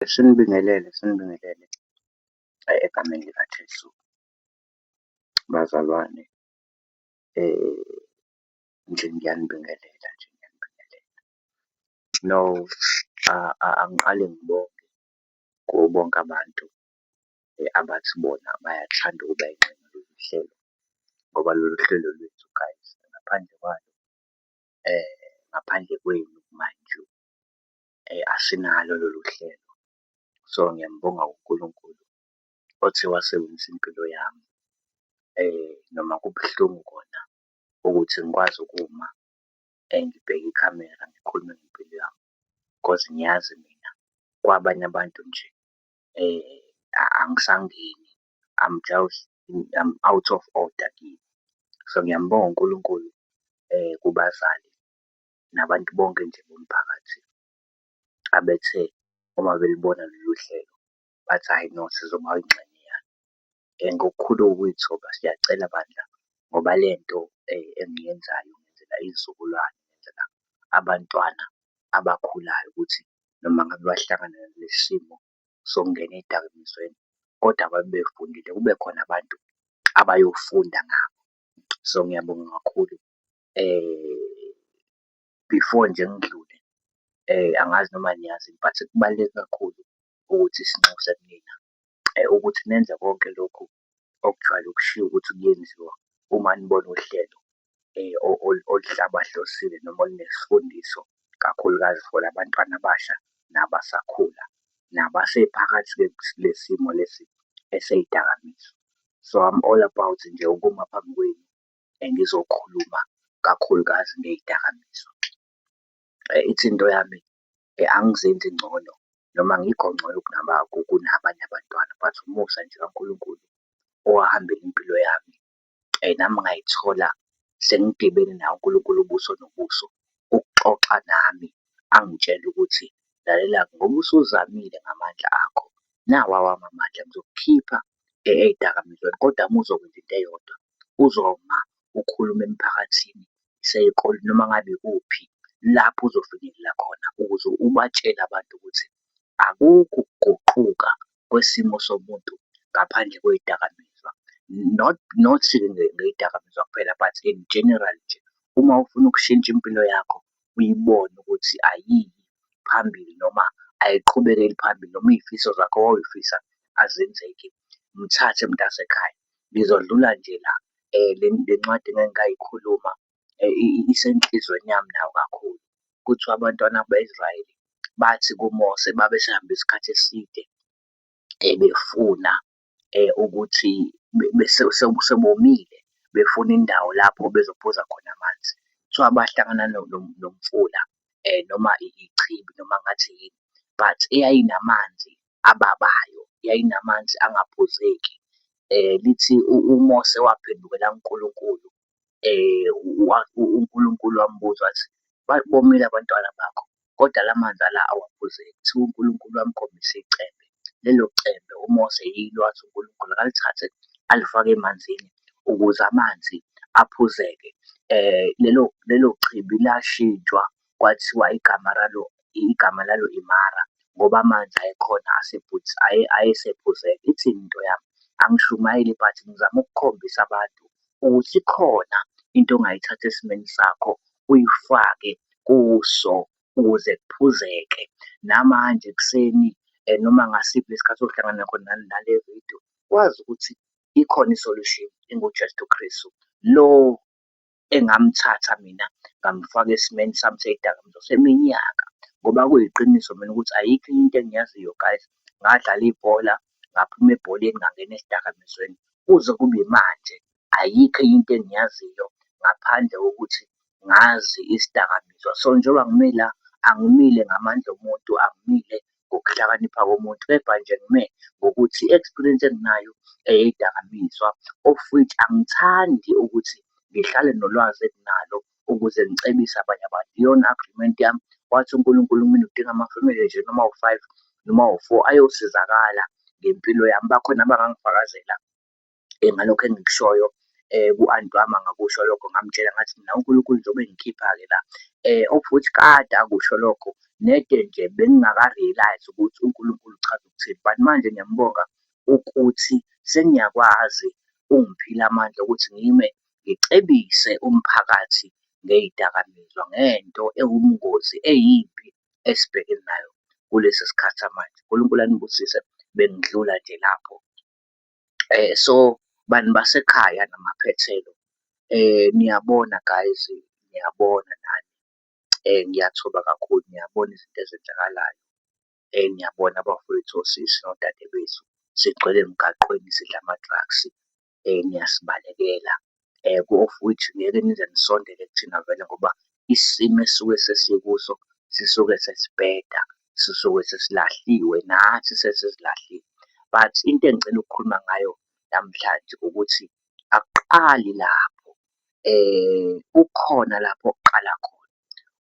Sinibingelele, sinibingelele egameni likaJesu. Bazalwane, nje ngiyanibingelela nje ngiyanibingelela. No, angiqale ngibonge kubo bonke abantu abathi bona bayathanda ukuba yingxenye yalolu hlelo ngoba lolu hlelo lwethu guys, ngaphandle kwalo ngaphandle kwenu mind you, asinalo lolu hlelo. So, ngiyambonga uNkulunkulu othe wasebenzisa impilo yami noma kubuhlungu kona ukuthi ngikwazi ukuma ngibheke ikhamera ngikhulume ngempilo yami cause ngiyazi mina kwabanye abantu nje angisangeni, I'm just, I'm out of order kimi. So, ngiyambonga uNkulunkulu kubazali nabantu bonke nje bomphakathi abethe uma belibona lolu hlelo bathi, hhayi no, sizoba yingxenye yalo. Ngokukhulu ukuy'thoba siyacela bandla ngoba lento engiyenzayo ngenzela iy'zukulwane, ngenzela abantwana abakhulayo ukuthi noma ngabe bahlangana nalesi simo sokungena ey'dakamizweni kodwa babe befundile, kube khona abantu abayofunda ngabo. So, ngiyabonga kakhulu. Before nje ngidlule, angazi noma niyazi but kubaluleke kakhulu ukuthi sinxuse kunina ukuthi nenze konke lokhu okujwayele ukushiwo ukuthi kuyenziwa uma nibona uhlelo oluhlabahlosile noma olunesifundiso, kakhulukazi for abantwana abasha nabasakhula, nabasephakathi-ke kule simo lesi esey'dakamizwa. So, I'm all about nje ukuma phambi kwenu ngizokhuluma kakhulukazi ngey'dakamizwa. Ithi into yami angizenzi ngcono noma angikho ngcono kunabanye abantwana but umusa nje kaNkulunkulu owahambela impilo yami nami ngay'thola sengidibene naye uNkulunkulu ubuso nobuso, ukuxoxa nami angitshele ukuthi, lalela-ke ngoba usuzamile ngamandla akho, nawa awami amandla ngizokukhipha ey'dakamizweni kodwa uma uzokwenza into eyodwa, uzoma ukhulume emphakathini, sey'koleni noma ngabe ikuphi lapho uzofinyelela khona ukuze ubatshele abantu ukuthi akukho ukuguquka kwesimo somuntu ngaphandle kwey'dakamizwa. Not, not ngey'dakamizwa kuphela but in general nje, uma ufuna ukushintsha impilo yakho uyibone ukuthi ayiyi phambili noma ayiqhubekeli phambili noma iy'fiso zakho owawuy'fisa azenzeki, mthathe mntasekhaya. Ngizodlula nje la le ncwadi engake ngayikhuluma isenhlizweni yami nayo kakhulu. Kuthiwa abantwana ba-Israel bathi kuMose babesehambe isikhathi eside befuna ukuthi sebomile, befuna indawo lapho bezophuza khona amanzi. Kuthiwa bahlangana nomfula noma ichibi noma ngathi yini, but eyayinamanzi ababayo, yayinamanzi angaphuzeki. Lithi uMose waphendukela kuNkulunkulu, uNkulunkulu wambuza wathi, bomile abantwana bakho kodwa la manzi ala awaphuzeki. Kuthiwa uNkulunkulu wamkhombisa icembe, lelo cembe uMose yilo athi uNkulunkulu akalithathe alifake emanzini ukuze amanzi aphuzeke. Lelo lelo chibi lashintshwa kwathiwa igama lalo, igama lalo iMara ngoba amanzi ayekhona ayesephuzeka. Ithini into yami? Angishumayeli but ngizama ukukhombisa abantu ukuthi ikhona into ongayithatha esimeni sakho uyifake kuso ukuze kuphuzeke. Namanje ekuseni noma ngasiphi isikhathi ohlangana khona nale vidiyo, wazi ukuthi ikhona i-solution enguJesu Kristu. Lo engamthatha mina ngamfaka esimeni sami sey'dakamizwa seminyaka ngoba kuyiqiniso mina ukuthi ayikho enye into engiyaziyo guys, ngadlala ibhola, ngaphuma ebholeni ngangena esidakamizweni. Kuze kube imanje ayikho enye into engiyaziyo ngaphandle kokuthi ngazi isidakamizwa. So, njengoba ngime la, angimile ngamandla omuntu, angimile ngokuhlakanipha komuntu, kepha nje ngime ngokuthi i-experience enginayo eyey'dakamizwa of which angithandi ukuthi ngihlale nolwazi enginalo ukuze ngicebise abanye abantu. Iyona agreement yami, wathi uNkulunkulu kumina udinga amafemeli nje noma awu-five noma awu-four ayosizakala ngempilo yami. Bakhona abangangifakazela ngalokhu engikushoyo ku-anti wami angakusho lokho ngamutshela ngathi mina uNkulunkulu njengoba engikhipha-ke la. Of which kade akusho lokho, nede nje bengingaka-realise ukuthi uNkulunkulu uchaza ukuthini but manje ngiyambonga ukuthi sengiyakwazi ungiphile amandla okuthi ngime ngicebise umphakathi ngey'dakamizwa ngento ewumngozi eyimbi esibhekene nayo kulesi sikhathi samanje. UNkulunkulu anibusise, bengidlula nje lapho. So, bantu basekhaya namaphethelo, niyabona guys, niyabona nani, ngiyathoba kakhulu, niyabona izinto ezenzakalayo. Niyabona abafowethu, osisi nodadewethu, sigcwele emgaqweni sidla ama-drugs, niyasibalekela. Of which ngeke nize nisondele kuthina vele ngoba isimo esisuke sesikuso sisuke sesibheda, sisuke sesilahliwe, nathi sesizilahlile. But into engicela ukukhuluma ngayo namhlanje ukuthi akuqali lapho, kukhona lapho okuqala khona.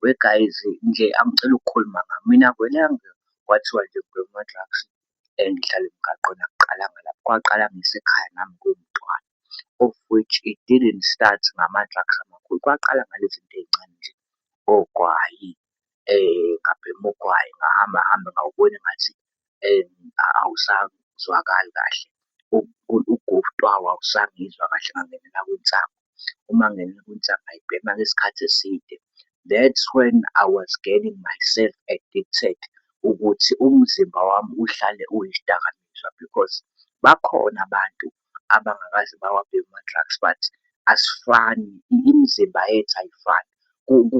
Weguys, nje angicela ukukhuluma ngami. Mina akuvelanga kwathiwa nje ngibhema ama-drugs ngihlala emgaqweni, akuqalanga lapho. Kwaqala ngisekhaya nami ngiwumntwana, of which it didn't start ngama-drugs amakhulu, kwaqala ngale zinto ey'ncane nje, ogwayi ngabhema ugwayi ngahamba hamba ngawubona engathi awusazwakali kahle. Awusangizwa kahle ngangenela kwinsangu. Uma ngingenela kwinsangu ngayibhema-ke isikhathi eside. That's when I was getting myself addicted ukuthi umzimba wami uhlale uyisidakamizwa because bakhona abantu abangakaze bawabheme ama-drugs but asifani, imizimba yethu ayifani.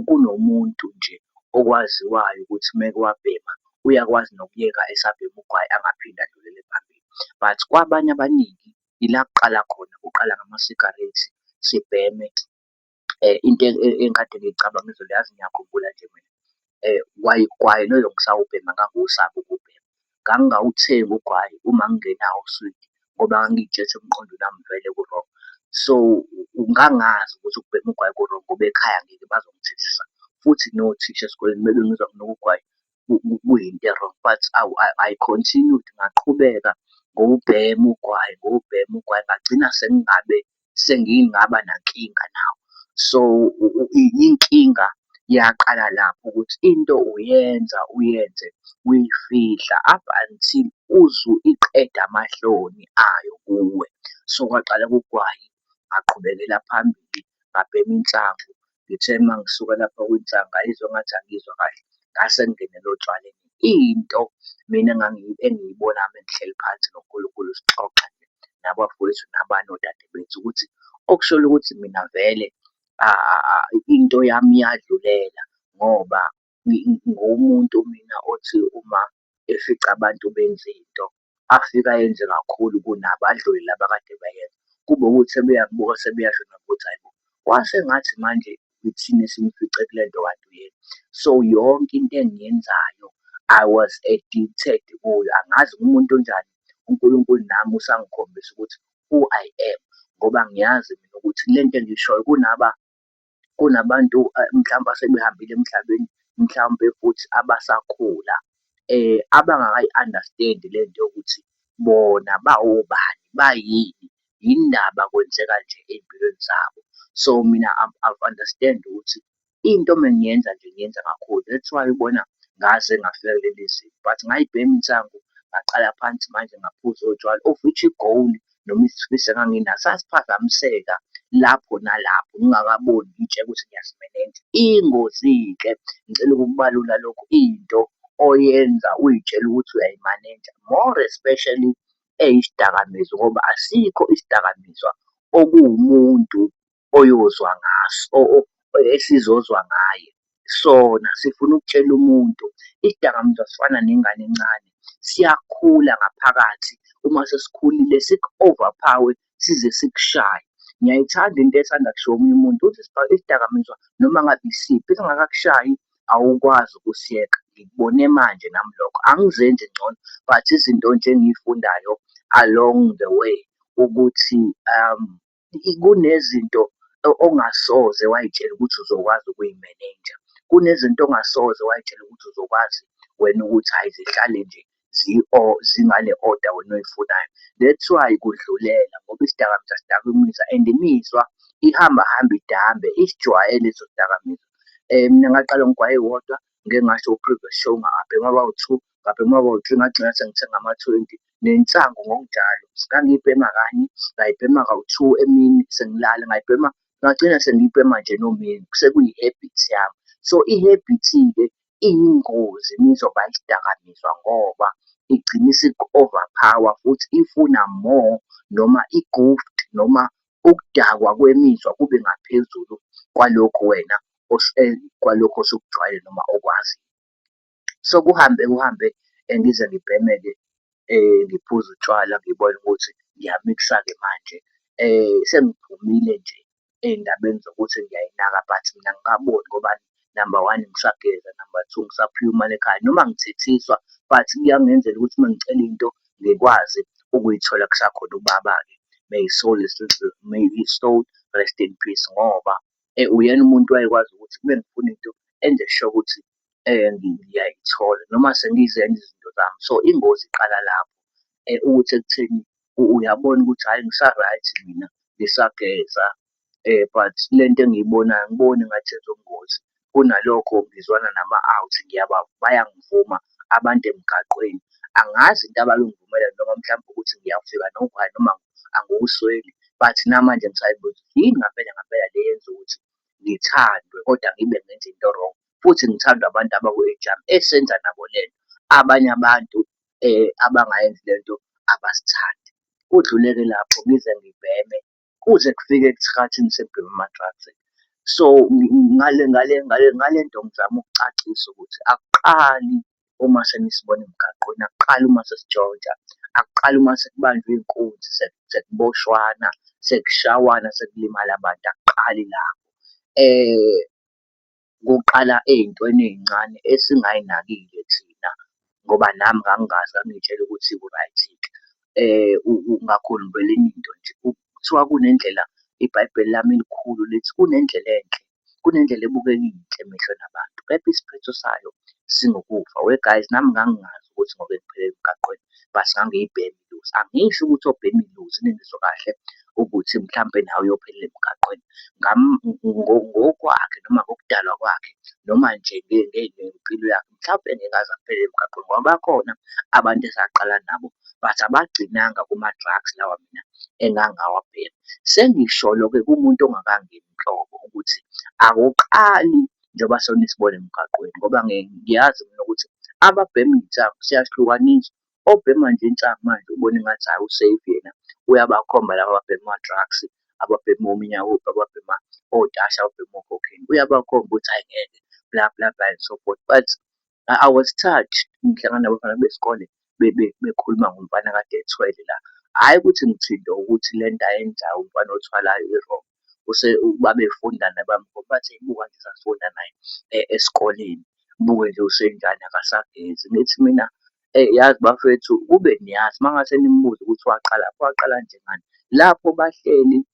Kunomuntu nje okwaziwayo ukuthi uma eke wabhema uyakwazi nokuyeka esabhema ugwayi angaphinde adlulele phambili. But kwabanye abaningi ila kuqala khona, kuqala ngamasigarethi sibheme. Into engikade ngiyicabanga izolo yazi ngiyakhumbula nje mina, kwayigwayi loyo ngisawubhema ngangiwusaba ukuwubhema. Ngangingawuthengi ugwayi uma ngingenawo uswidi ngoba ngangiy'tshela ukuthi emqondweni wami vele ku-wrong. So, ngangazi ukuthi ukubhema ugwayi ku-wrong ngoba ekhaya ngeke bazongithethisa futhi nothisha esikoleni mebengizwa nginuka ugwayi kuyinto e-wrong. But I continued ngaqhubeka ngiwubhema ugwayi, ngiwubhema ugwayi ngagcina sengingabe sengingaba nankinga nawo. So, inkinga yaqala lapho ukuthi into uyenza uyenze uyifihla up until uze iqede amahloni ayo kuwe. So, kwaqala kugwayi, ngaqhubekela phambili ngabhema insangu. Ngithe uma ngisuka lapha kwinsangu ngayizwa engathi angizwa kahle, ngase ngingenela otshwaleni. Into mina engiyibona mengihleli phansi noNkulunkulu sixoxa nabafowethu nabanye odadewethu ukuthi, okusho ukuthi mina vele into yami iyadlulela ngoba ngumuntu mina othi uma efica abantu benza into, afike ayenze kakhulu kunabo adlule laba akade beyenza. Kube ukuthi sebeyakubuka sebeyasho nabo ukuthi hhayi bo, kwasengathi manje ithina esinifice kule nto kanti uyena. So, yonke into engiyenzayo I was addicted kuyo, angazi ngumuntu onjani, uNkulunkulu nami usangikhombisa ukuthi who I am ngoba ngiyazi mina ukuthi le nto engiyishoyo kunabantu mhlampe asebehambile emhlabeni, mhlawumpe futhi abasakhula abangakayi-understand-i le nto yokuthi bona bawobani, bayini, yini ndaba kwenzeka nje ey'mpilweni zabo. So, mina I've understand ukuthi into mengiyenza nje ngiyenza kakhulu. That's why ubona ngaze ngafika kuleli zinga, but ngayibhema insangu, ngaqala phansi manje ngaphuza otshwala of which i-goal noma isifiso enganginaso sasiphazamiseka lapho nalapho ngingakaboni ngiy'tshela ukuthi ngiyazimenenja. Ingozi-ke, ngicela ukukubalula lokhu, into oyenza uy'tshela ukuthi uyayimanenja more especially eyisidakamizwa ngoba asikho isidakamizwa okuwumuntu oyozwa ngaso esizozwa ngaye. Sona sifuna ukutshela umuntu, isidakamizwa sifana nengane encane, siyakhula ngaphakathi uma sesikhulile siku-overpower-we size sikushaye. Ngiyayithanda into esanda kushiwo omunye umuntu, uthi isidakamizwa noma ngabe isiphi singakakushayi awukwazi ukusiyeka. Ngikubone manje nami lokho, angizenzi ngcono but izinto nje engiyifundayo along the way ukuthi kunezinto ongasoze way'tshela ukuthi uzokwazi ukuyimenenja. Kunezinto ongasoze way'tshela ukuthi uzokwazi wena ukuthi hhayi zihlale nje zingale oda wena oyifunayo. That's why kudlulela ngoba isidakamizwa sidakwa imizwa and imizwa ihamba hambe idambe isijwayele leso sidakamizwa. Mina ngaqala ngogwayi owodwa, ngike ngasho ku-previous show, ngabhema abawu-two, ngabhema abawu-three, ngagcina sengithenga ama-20. Nensangu ngokunjalo, ngangiyibhema kanye, ngayibhema kawu-two emini sengilala, ngayibhema ngagcina sengiyibhema nje noma yini, sekuyi-habit yami. So, i-habit-ke iyingozi uma izoba isidakamizwa ngoba igcine isiku-over power futhi ifuna more noma noma ukudakwa kwemizwa kube ngaphezulu kwalokhu wena kwalokhu osukujwayele noma okwazi. So, kuhambe kuhambe ngize ngibheme-ke ngiphuze utshwala ngibone ukuthi ngiyamikisa-ke manje. Sengiphumile nje ey'ndabeni zokuthi ngiyay'naka but mina angikaboni ngoba namba one, ngisageza, namba two, ngisaphiwa imali ekhaya noma ngithethiswa but kuyangenzela ukuthi uma ngicela into ngikwazi ukuyithola kusakhona ubaba-ke. May his soul may his soul rest in peace, ngoba uyena umuntu owayekwazi ukuthi uma ngifuna into enze sure ukuthi ngiyayithola noma sengizenza izinto zami. So, ingozi iqala lapho ukuthi ekutheni uyabona ukuthi hhayi ngisa-right mina ngisageza but le nto engiyibonayo angiboni engathi ezobungozi. Kunalokho ngizwana nama-out bayangivuma abantu emgaqweni. Angazi into ababengivumela noma mhlampe ukuthi ngiyafika nogwayi noma angiwusweli but namanje ngisay'buza ukuthi yini ngampela ngampela le eyenza ukuthi ngithandwe kodwa ngibe ngenza into e-wrong, futhi ngithandwa abantu abaku-age yami esenza nabo lento. Abanye abantu abangayenzi lento abasithandi. Kudlule-ke lapho ngize ngibheme kuze kufike esikhathini sokubhema ama-drugs. So, ngale ngale ngale ngale nto ngizama ukucacisa ukuthi akuqali uma senisibona emgaqweni, akuqali uma sesitshontsha, akuqali uma sekubanjwa inkunzi sekuboshwana, sekushawana, sekulimala abantu, akuqali lapho. Kuqala ey'ntweni ey'ncane esingay'nakile thina ngoba nami ngangingazi ngangiy'tshela ukuthi ku-right-ke. Enye into nje, kuthiwa kunendlela iBhayibheli lami elikhulu lithi kunendlela enhle, kunendlela ebukeka iyinhle emehlweni abantu, kepha isiphetho sayo singukufa. We guys, nami ngangingazi ukuthi ngobe ngiphelele emgaqweni but ngangiyibhema iluzi. Angisho ukuthi obhema iluzi ningizwe kahle ukuthi mhlampe nawe uyophelela emgaqweni. Ngokwakhe noma ngokudalwa kwakhe noma nje ngempilo yakhe, mhlawumpe ngeke aze aphelele emgaqweni ngoba bakhona abantu esaqala nabo but abagcinanga kuma-drugs lawa mina engangawabhema. Sengisholo-ke kumuntu ongakangeni nhlobo ukuthi akuqali njengoba senisibona emgaqweni ngoba ngiyazi mina ukuthi ababhema iy'nsangu siyahlukaniswa. Obhema nje insangu manje ubona engathi hhayi u-safe yena, uyabakhomba laba ababhema ama-drugs, ababhema ominyawope, ababhema otasha, ababhema o-cocaine. Uyabakhomba ukuthi hhayi ngeke bla bla bla and so forth. But I was touched ngihlangana nabafana besikole bekhuluma ngomfana akade ethwele la. Hhayi ukuthi ngithintwa ukuthi le nto ayenzayo umfana othwalayo i-wrong. Babefunda bathi buka nje sasifunda naye esikoleni, buke nje usenjani akasagezi. Ngithi mina yazi bafethu kube niyazi uma ngase nimbuze ukuthi waqalaphi, waqala njengani. Lapho bahleli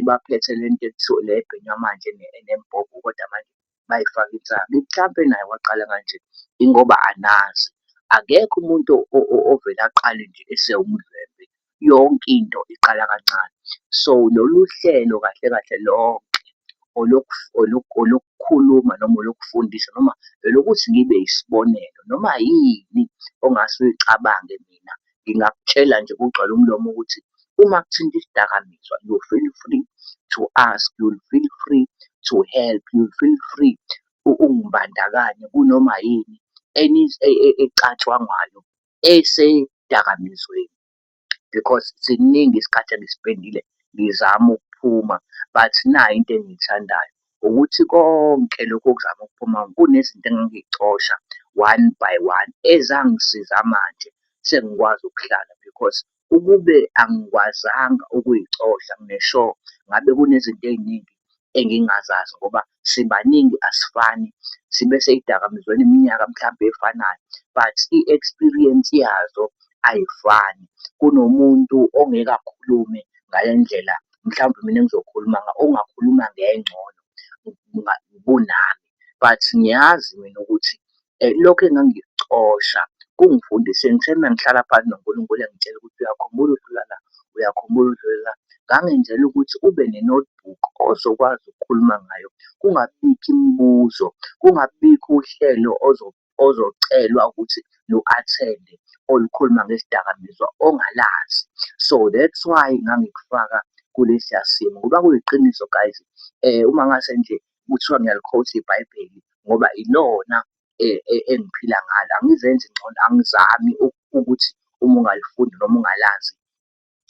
baphethe le nto ekuthiwa le ebhenywa manje enemibhobho kodwa manje bayifake insangu. Mhlampe naye waqala kanje, ingoba anazi. Akekho umuntu ovele aqale nje esewumdlwembe, yonke into iqala kancane. So, lolu hlelo kahle kahle lonke olokukhuluma noma olokufundisa noma elokuthi ngibe yisibonelo. Noma yini ongase uyicabange mina ngingakutshela nje kugcwale umlomo ukuthi uma kuthinta isidakamizwa, you feel free to ask, you feel free to help, you feel free ukungibandakanya kunoma yini ecatshangwayo esedakamizweni. Because siningi isikhathi engisipendile ngizama ukuphuma but nayi into engiyithandayo, ukuthi konke lokhu kokuzama ukuphuma kunezinto engangiy'cosha one by one ezangisiza manje sengikwazi ukuhlala because ukube angikwazanga ukuy'cosha ngine-sure ngabe kunezinto ey'ningi engingazazi ngoba sibaningi asifani. Sibe sey'dakamizweni iminyaka mhlampe efanayo but i-experience yazo ayifani. Kunomuntu ongeke akhulume ngale ndlela mhlawumbe mina engizokhuluma ongakhuluma ngengcono kunami. But ngiyazi mina ukuthi lokhu engangikucosha kungifundise ngithe uma ngihlala phansi noNkulunkulu engitshela ukuthi uyakhumbula udlula la, uyakhumbula udlula la. Ngangenzela ukuthi ube ne-notebook ozokwazi ukukhuluma ngayo, kungabibikho imibuzo, kungabibikho uhlelo ozocelwa ukuthi lu-athende olukhuluma ngezidakamizwa ongalazi. So, that's why ngangikufaka kulesiya simo ngoba kuyiqiniso guys, uma ngase nje kuthiwa ngiyalikhowutha iBhayibheli ngoba ilona engiphila ngalo, angizenzi ngcono, angizami ukuthi uma ungalifundi noma ungalazi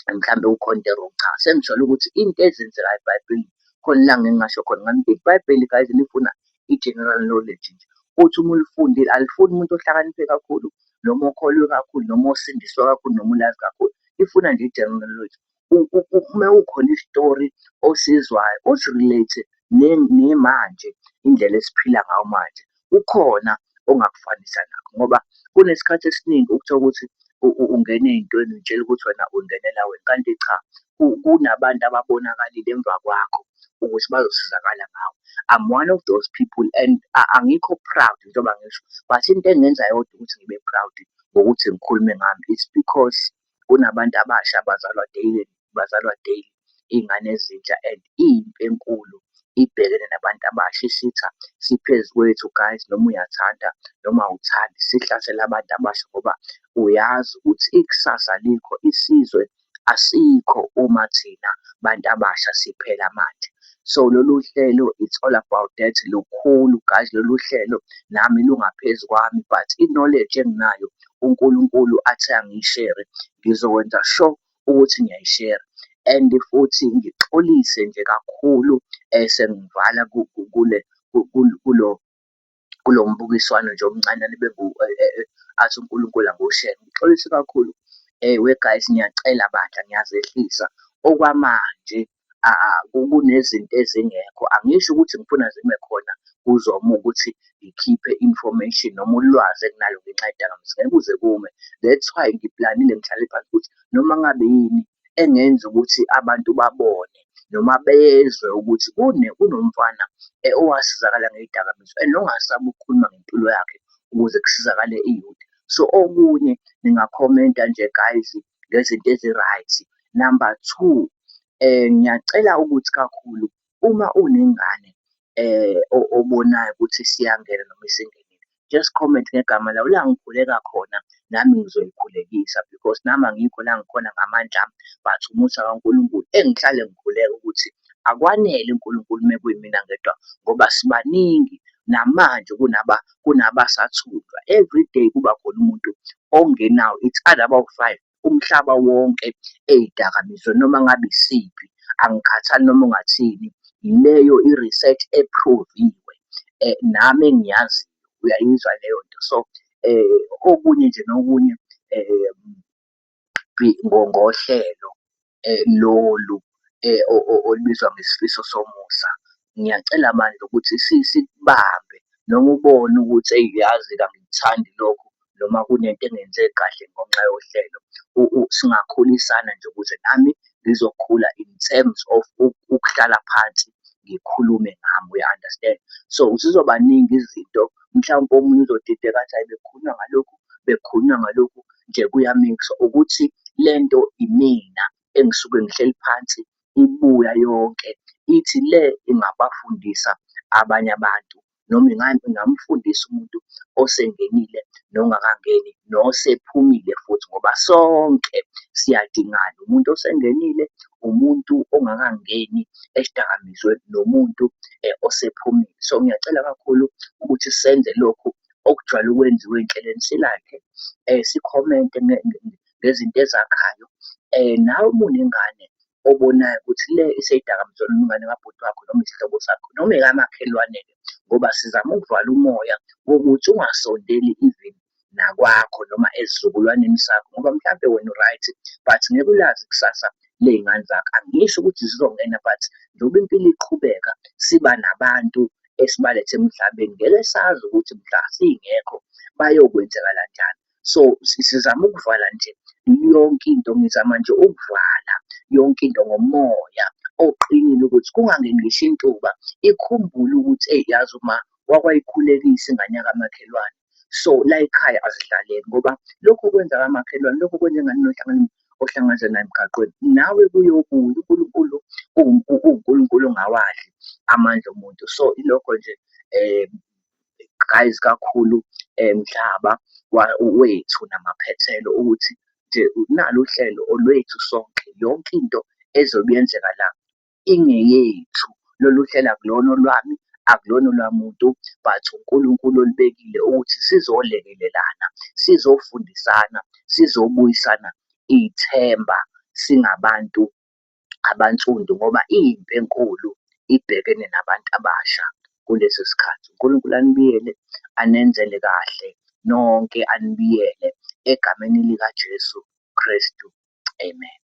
mhlambe kukhona into e-wrong. Cha, sengisholo ukuthi into ezenzekayo eBhayibhelini khona la engike ngasho khona iBhayibheli guys lifuna i-general knowledge nje. Uthi uma ulifundile alifuni umuntu ohlakaniphe kakhulu noma okholwe kakhulu noma osindiswe kakhulu noma ulazi kakhulu, lifuna nje i-general knowledge. Uma kukhona isitori osizwayo usi-relate-e nemanje, indlela esiphila ngayo manje. Kukhona ongakufanisa nakho ngoba kunesikhathi esiningi ukuthola ukuthi ungena ey'ntweni uy'tshela ukuthi wena uy'ngenela wena, kanti cha kunabantu ababonakalile emva kwakho ukuthi bazosizakala ngawe. I'm one of those people and angikho proud njengoba ngisho, but into engingenza yodwa ukuthi ngibe proud ngokuthi ngikhulume ngami, it's because kunabantu abasha abazalwa daily, bazalwa daily, iy'ngane ezintsha and impi enkulu ibhekene nabantu abasha. Isitha siphezu kwethu guys, noma uyathanda noma awuthandi sihlasele abantu abasha ngoba uyazi ukuthi ikusasa alikho, isizwe asikho uma thina bantu abasha siphela manje. So, lolu hlelo it's all about that, lukhulu guys lolu hlelo nami lungaphezu kwami but i-knowledge enginayo uNkulunkulu athe angiyishere, ngizokwenza sure ukuthi ngiyayishera. And futhi ngixolise nje kakhulu sengivala kule kulo kulo mbukiswano nje omncane athi uNkulunkulu angiwushere. Ngixolise kakhulu we-guys ngiyacela bandla ngiyazehlisa, okwamanje kunezinto ezingekho. Angisho ukuthi ngifuna zime khona kuzoma ukuthi ngikhiphe i-information noma ulwazi enginalo ngenxa yey'dakamizwa, ngeke kuze kume. That's why ngiplanile ngihlale phansi ukuthi noma ngabe yini engenza ukuthi abantu babone noma bezwe ukuthi kunomfana owasizakala ngey'dakamizwa and ongasabi ukukhuluma ngempilo yakhe ukuze kusizakale i-youth. So, okunye ningakhomenta nje guys ngezinto ezi-right. Number two, ngiyacela ukuthi kakhulu uma unengane obonayo ukuthi isiyangena noma isingenile, just comment ngegama layo. La ngikhuleka khona nami ngizoyikhulekisa because nami angikho la ngikhona ngamandla ami, but umusa kaNkulunkulu engihlale ngikhuleka ukuthi akwanele uNkulunkulu uma kuyimina ngedwa ngoba sibaningi namanje kunabasathunjwa. Everyday kuba khona umuntu ongenayo, it's either abawu-five umhlaba wonke ey'dakamizweni noma ngabe isiphi, angikhathali noma ungathini. Leyo i-research e-prove-iwe nami engiyaziyo, uyayizwa leyo nto. So, okunye nje nokunye ngohlelo lolu olubizwa ngesifiso somusa, ngiyacela bandla ukuthi sikubambe noma ubone ukuthi eyi yazi angikuthandi lokhu noma kunento engenzeki kahle ngenxa yohlelo. Singakhulisana nje ukuze nami ngizokhula in terms of ukuhlala phansi ngikhulume ngami, uya-understand? So, zizoba ningi izinto mhlawumpe omunye uzodideka athi hhayi bekukhulunywa ngalokhu, bekukhulunywa ngalokhu nje kuya-mix-wa. Ukuthi le nto imina engisuke ngihleli phansi ibuya yonke ithi le ingabafundisa abanye abantu noma ingamfundisa umuntu osengenile nongakangeni nosephumile futhi ngoba sonke siyadingana. Umuntu osengenile, umuntu ongakangeni esidakamizweni, nomuntu osephumile. So, ngiyacela kakhulu ukuthi senze lokhu okujwayele ukwenziwa ey'nhlelweni, si-like, sikhomente ngezinto ezakhayo. Nawe uma unengane obonayo ukuthi le isey'dakamizweni noma ingane kabhuti wakho noma isihlobo sakho noma ekamakhelwane-ke ngoba sizama ukuvala umoya wokuthi ungasondeli even nakwakho noma esizukulwaneni sakho ngoba mhlampe wena u-right but ngeke ulazi ikusasa ley'ngane zakho. Angisho ukuthi zizongena but njengoba impilo iqhubeka siba nabantu esibalethe emhlabeni, ngeke sazi ukuthi mhla singekho bayokwenzekalanjani. So, sizama ukuvala nje yonke into, ngizama nje ukuvala yonke into ngomoya oqinile ukuthi kungangeni ngisho intuba ikhumbule ukuthi eyi yazi uma wakwayikhulekisa ingane yakamakhelwane. So, layikhaya azidlaleki ngoba lokhu okwenza kamakhelwane, lokhu okwenza enganeni . ohlangabezana naye emgaqweni, nawe kuyobuya. UNkulunkulu uwuNkulunkulu ongawadli amandla omuntu. So, ilokho nje guys, kakhulu mhlaba wethu namaphethelo ukuthi nje nalu uhlelo olwethu sonke. Yonke into ezobe yenzeka la ingeyethu. Lolu hlelo akulona olwami, akulona olwamuntu but uNkulunkulu olubekile ukuthi sizolekelelana, sizofundisana, sizobuyisana ithemba singabantu abansundu ngoba impi enkulu ibhekene nabantu abasha kulesi sikhathi. UNkulunkulu anibiyele, anenzele kahle nonke anibiyele egameni likaJesu Kristu, amen.